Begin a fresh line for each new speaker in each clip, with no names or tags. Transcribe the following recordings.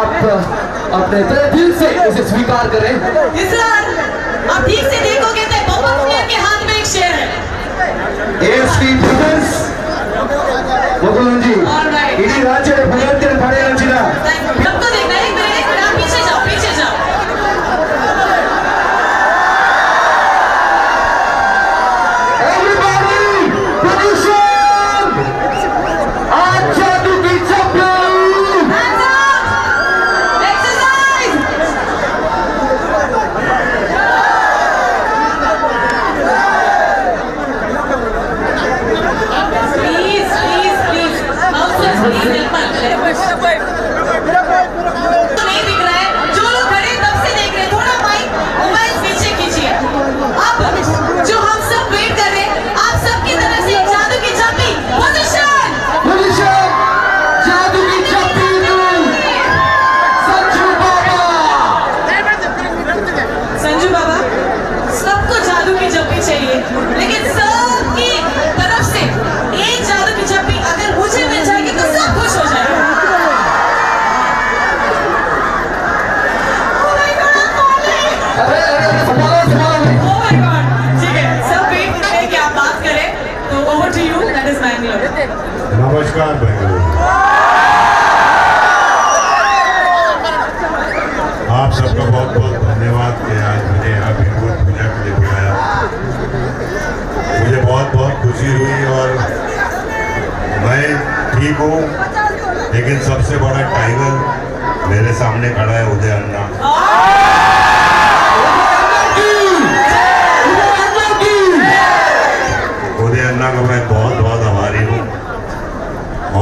आप अपने तहे दिल से इसे स्वीकार करें।
सर, आप ठीक से देखोगे तो बब्बर प्लेयर के हाथ में एक शेर है।
ಎಎಸ್ಪಿ ಬ್ರದರ್ಸ್ ಮೊದಲೊಂಜಿ
All right.
ಇಡೀ ರಾಜ್ಯದ ಪುಗರ್ತೆಯನ್ನು ಪಡೆಯಂಚಿನ
Thank you. सबको देखना है, एक मिनट, एक मिनट, आप पीछे जाओ, पीछे जाओ।
Everybody, position! आज जादू की चप्पल!
Hands up! Exercise! Please, please, please. Bouncers, please help us. तो नहीं दिख रहा है। जो लोग खड़े हैं, तब से देख रहे हैं। थोड़ा माइक, मोबाइल पीछे कीजिए। अब जो हम सब वेट कर रहे हैं, आप सबकी तरफ से एक जादू की झप्पी। पोजीशन!
पोजीशन! जादू की चप्पी संजू बाबा!
संजू बाबा, सबको जादू की झप्पी चाहिए, लेकिन सबकी तरफ से एक जादू की झप्पी अगर मुझे मिल जाएगी तो सब खुश हो जाएंगे। Oh my God, I'm falling!
अरे अरे अरे, संभालो संभालो।
Oh my God! ठीक है, सब वेट कर रहे हैं कि आप बात करें, तो over to you, that is Bangalore.
नमस्कार बेंगलुरु, आप सबका बहुत बहुत धन्यवाद कि आज मुझे यहाँ बेंगलुरु पूजा के लिए बुलाया। मुझे बहुत बहुत खुशी हुई और मैं ठीक हूँ, लेकिन सबसे बड़ा टाइगर मेरे सामने खड़ा है, उदय अन्ना।
उदय अन्ना की!
उदय अन्ना का मैं बहुत बहुत आभारी हूँ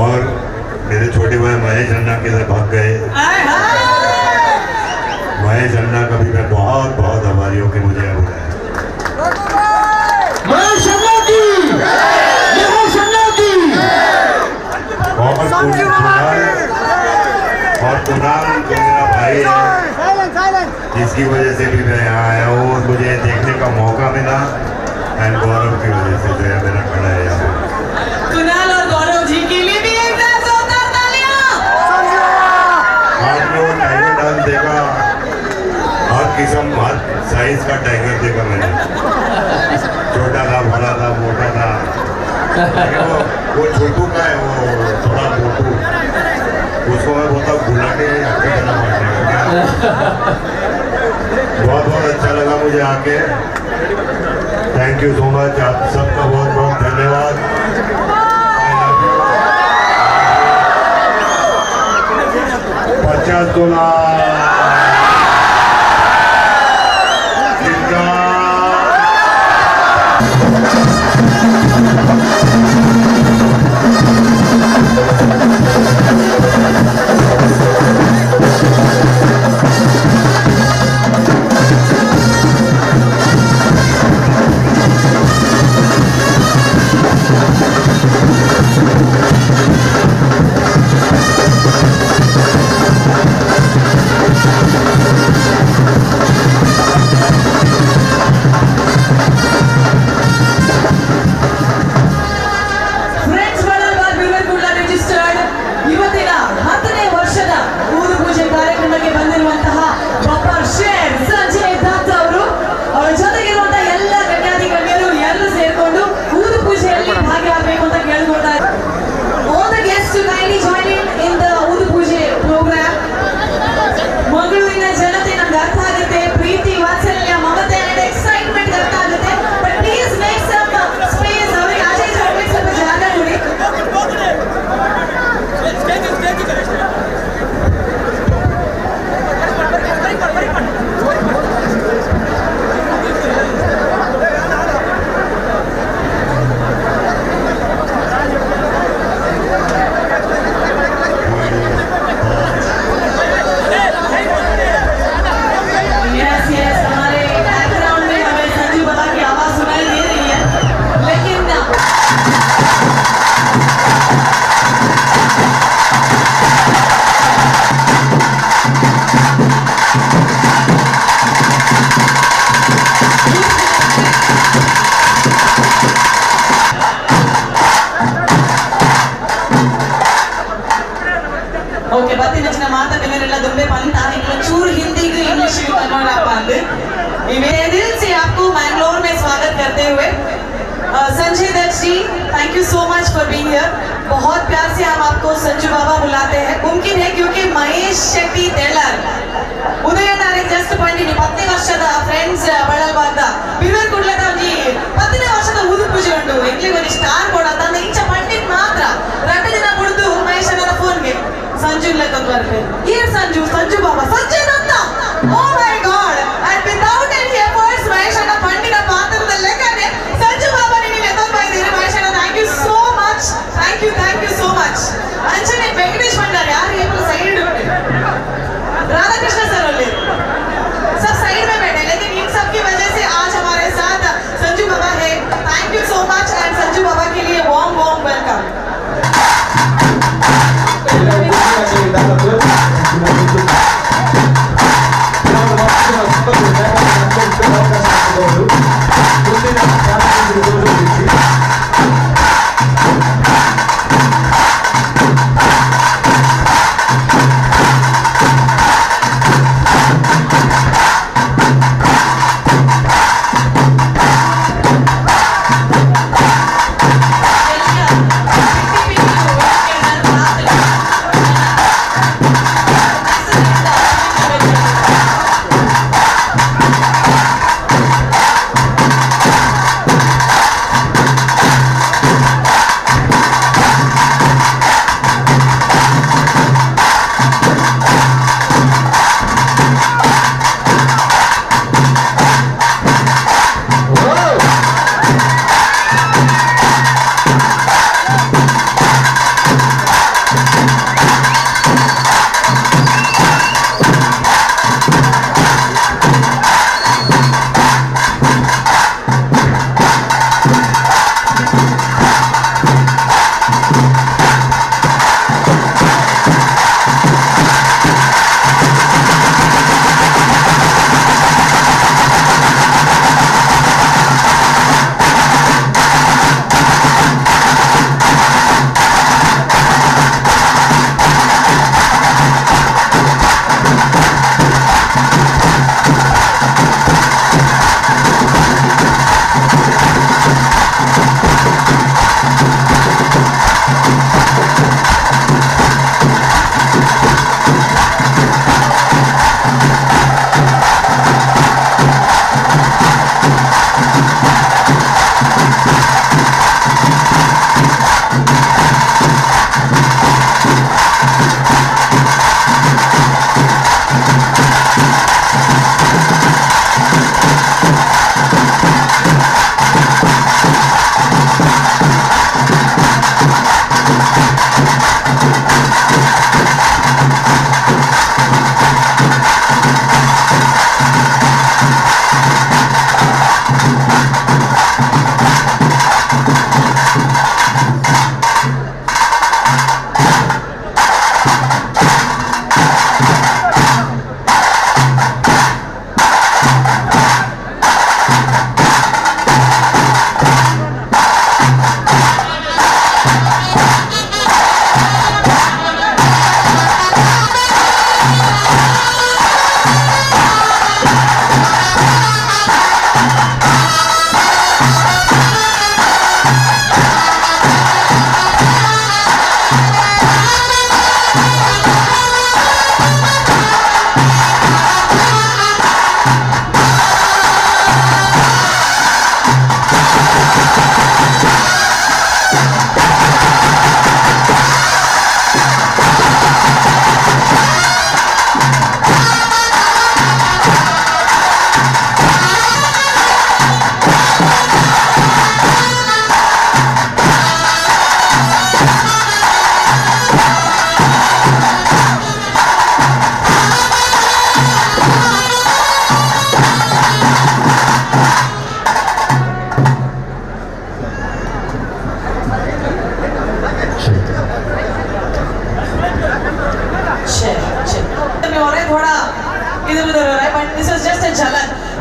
और मेरे छोटे भाई महेश अन्ना किधर भाग गए?
हाय हाय!
महेश अन्ना का भी मैं बहुत बहुत आभारी हूँ कि मुझे यहाँ बुलाया।
महेश अन्ना की! महेश अन्ना की!
और कुणाल और कुणाल जो मेरा भाई है, जिसकी वजह से भी मैं यहाँ आया हूँ और मुझे देखने का मौका मिला, एंड गौरव की वजह से जो है मेरा खड़ा है यहाँ पे।
कुणाल और गौरव जी के लिए भी एक जोरदार तालियां।
आज मैं वो टाइगर डांस देखा, हर किस्म, हर साइज का टाइगर देखा मैंने, छोटा था, बड़ा था, मोटा था, लेकिन वो छोटू का है, वो थोड़ा मोटू, उसको मैं बोलता हूँ गुलाटे अच्छी तरह मारने का क्या। बहुत बहुत अच्छा लगा मुझे आके। Thank you so much, आप सबका बहुत बहुत धन्यवाद। I love you. 50 dollar.
ದುಂಬೆ ಪಂತ चूर हिंदी इंग्लिश मेरे दिल से आपको मैंगलोर में स्वागत करते हुए Sanjay Dutt ji, thank you so much for being here. बहुत प्यार से हम आपको संजू बाबा बुलाते हैं। मुमकिन है क्योंकि महेश शेट्टी तेलार ಉದಯನಾರೆ ಜಸ್ಟ್ ಪಂಡಿನಿ 10ನೇ ವರ್ಷದ ಫ್ರೆಂಡ್ಸ್ ಬಳಲ್ಬಾರ್ದ ಬಿರುವರ್ ಕುಡ್ಲದ ಒಂಜಿ 10ನೇ ವರ್ಷದ ಊದು ಪೂಜೆ ಉಂಟು ಎಂಕ್ಲೆಗ್ ಒಂಜಿ ಸ್ಟಾರ್ ಕೊಡ ತಂದೆ ಇಂಚ ಪಂಡಿತ್ ಮಾತ್ರ 2 ದಿನ ಬುಡ್ದು ಮಹೇಶ್ ಅಣ್ಣನ ಫೋನ್ಗೆ ಸಂಜು ಲೆಕ್ಕಂದು ಬರ್ಪೆ here Sanju Sanju Baba Sanjay Datta oh my god and without any efforts Mahesh ಅಣ್ಣ ಪಂಡಿನ ಪಾತ್ರದ ಲೆಕ್ಕನೆ ಸಂಜು ಬಾಬಾ ನಿನ್ನ ಎತ್ತೊಂದು ಬೈದಿರಿ. ಮಹೇಶ್ ಅಣ್ಣ thank you so much, thank you so much. ಅಂಚನೆ ವೆಂಕಟೇಶ್ ಭಂಡಾರಿ ಯಾರು ಏಪಲ್ ಸೈಡ್ राधाकृष्ण सर बोले सब साइड में बैठे, लेकिन इन सब की वजह से आज हमारे साथ संजू बाबा है। Thank you so much and Sanju Baba के लिए warm warm welcome.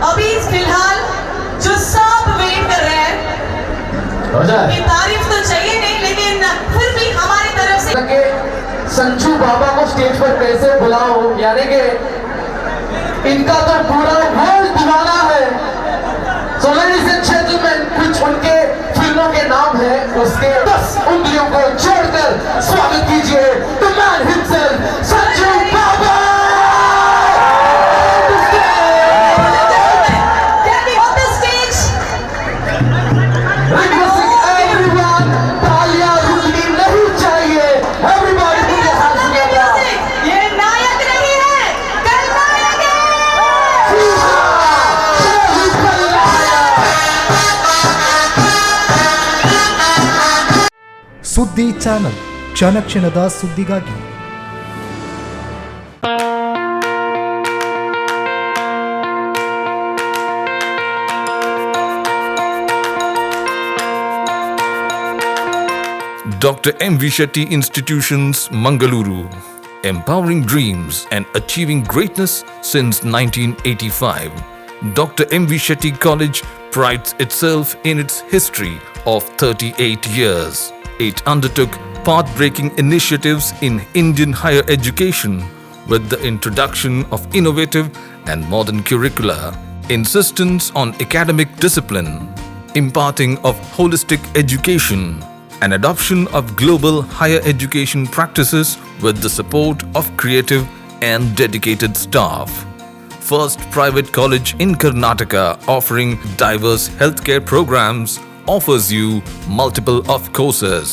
अभी फिलहाल जो सब वेट कर रहे हैं कि तारीफ तो चाहिए नहीं, लेकिन फिर भी हमारी तरफ से
संजू बाबा को स्टेज पर कैसे बुलाऊं, यानी कि इनका तो पूरा वर्ल्ड दीवाना है। सो लेडीज एंड जेंटलमैन, कुछ उनके फिल्मों के नाम है, उसके 10 उंगलियों को जोड़कर स्वागत कीजिए the man himself Sanju Baba.
Can we on the stage?
Requesting everyone, तालियां रुकनी नहीं चाहिए। Everybody put your hands together.
ये नायक नहीं है, खलनायक है।
जी हाँ, यही खलनायक।
ಸುದ್ದಿ ಚಾನಲ್, ಕ್ಷಣ ಕ್ಷಣದ ಸುದ್ದಿಗಾಗಿ.
Dr. M.V. Shetty Institutions, Mangaluru. Empowering dreams and achieving greatness since 1985. Dr. M.V. Shetty College prides itself in its history of 38 years. It undertook path breaking initiatives in Indian higher education with the introduction of innovative and modern curricula, insistence on academic discipline, imparting of holistic education, and adoption of global higher education practices with the support of creative and dedicated staff. First private college in Karnataka offering diverse healthcare programs, offers you multiple of courses.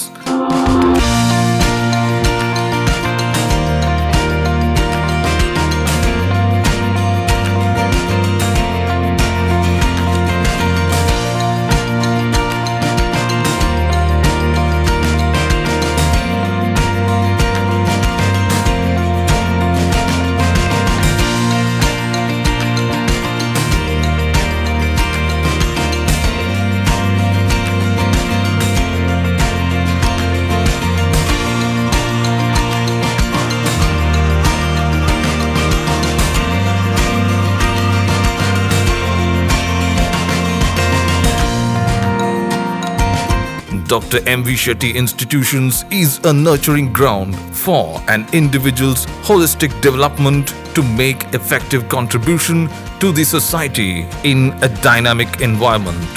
Dr. M.V. Shetty Institutions is a nurturing ground for an individual's holistic development to make effective contribution to the society in a dynamic environment.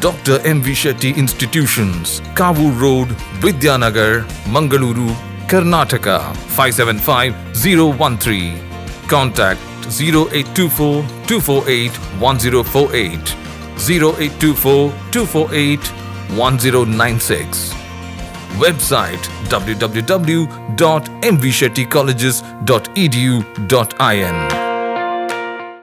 Dr. M.V. Shetty Institutions, Kavoor Road, Vidyanagar, Mangaluru, Karnataka 575013. Contact 0824 248 1048, 0824 248 1096. Website www.mvshettycolleges.edu.in.